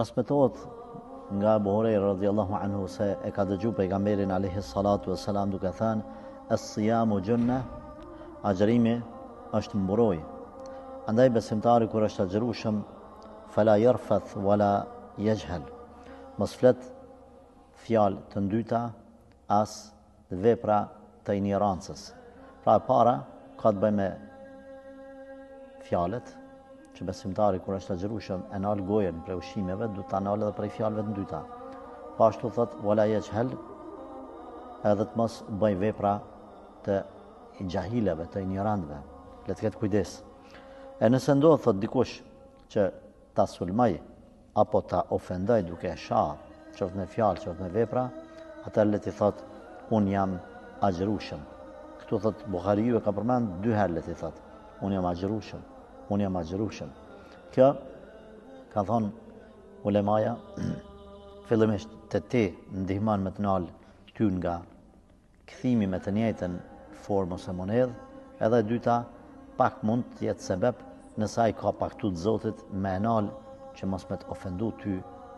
Transmetohet nga Abu Huraira radhiyallahu anhu se e ka dëgju pejgamberin alayhi salatu vesselam duke thënë es-siyamu junna agjërimi është mburojë. Andaj besimtari kur është agjërueshëm fala yarfath wala yajhal. Mos flet fjalë të ndyta as vepra të injorancës. Pra e para ka të bëjë me fjalët, që besimtari kur është agjërueshëm e nal gojën prej ushqimeve, duhet ta nalë edhe prej fjalëve të ndyta. Po ashtu thot wala yajhal edhe të mos bëj vepra të xhahileve, të injorantëve. Le të ketë kujdes. E nëse ndodh thot dikush që ta sulmoj apo ta ofendoj duke e sha, qoftë me fjalë, qoftë me vepra, atëherë le t'i thotë unë jam agjërueshëm. Këtu thotë Buhariu e ka përmend dy herë le t'i thotë unë jam agjërueshëm, unë jam agjërueshëm. Kjo ka thonë ulemaja fillimisht te ti ndihmon me të nalë ty nga kthimi me të njëjtën formë ose monedhë, edhe e dyta, pak mund të jetë sebep nëse ai ka pak tutë Zotit me e nal që mos me të ofendu ty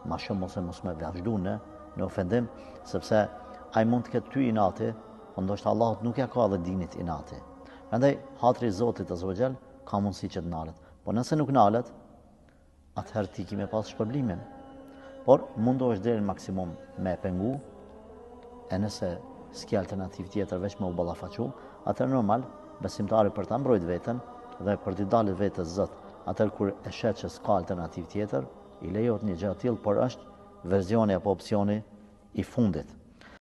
ma shumë ose mos me vazhdu në në ofendim, sepse ai mund të ketë ty inati, po ndoshta Allahut nuk ja ka dhe dinit inati. Prandaj hatri i Zotit azza wa xhel ka mundësi që të nalet. Po nëse nuk nalet, atëherë ti ki me pas shpërblimin. Por mundohesh deri në maksimum me e pengu, e nëse s'ki alternativë tjetër veç me u ballafaqu, atëherë normal besimtari për ta mbrojt veten dhe për t'i dalë vetes zot, atëherë kur e sheh që s'ka alternativë tjetër, i lejohet një gjë e tillë, por është versioni apo opsioni i fundit.